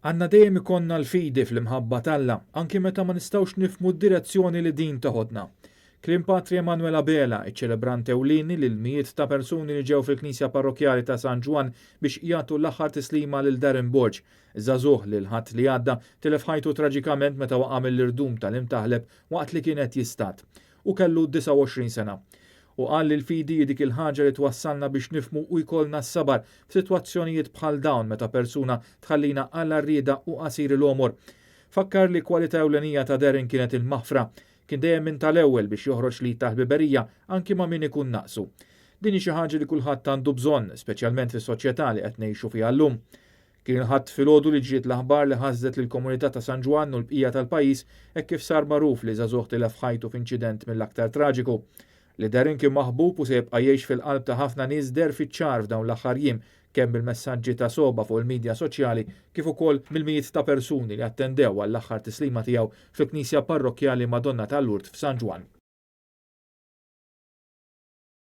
Għandna dejjem ikollna l-fidi fl-imħabba t'Alla, anki meta ma nistgħux nifhmu d-direzzjoni li din toħodna. Kliem Patri Emanuel Abela, iċ-ċelebrant ewlieni lil mijiet ta' persuni li ġew fil-Knisja Parrokkjali ta' San Ġwann biex jagħtu l-aħħar tislima lil Darren Borg, żagħżugħ li l-Ħadd li għadda tilef ħajtu traġikament meta waqa' mill-irdum tal-Imtaħleb waqt li kien qed jistad. Hu kellu 29 sena. Hu qal li l-fidi hi dik il-ħaġa li twassalna biex nifhmu u jkollna s-sabar f'sitwazzjonijiet bħal dawn meta persuna tħallina għal għarrieda u qasir il-għomor. Fakkar li kwalità ewlenija ta' Darren kienet il-maħfra. Kien dejjem minn tal-ewwel biex joħroġ l-id tal-ħbiberija anki ma' min ikun naqsu. Din hi xi ħaġa li kulħadd għandu bżonn, speċjalment fis-soċjetà li qed ngħixu fiha llum. Kien il-Ħadd filgħodu li ġiet l-aħbar li ħasdet lill-komunità ta' San Ġwann u l-bqija tal-pajjiż hekk kif sar magħruf li żagħżugħ tilef ħajtu f'inċident mill-aktar traġiku. Li Darren kien maħbub u se jibqa' jgħix fil-qalb ta' ħafna nies deher fiċ-ċar f'dawn l-aħħar jiem kemm bil-messaġġi ta' sogħba fuq il-midja soċjali kif ukoll mill-mijiet ta' persuni li attendew għall-aħħar tislima tiegħu fil-Knisja Parrokkjali Madonna ta' Lourdes f'San Ġwann.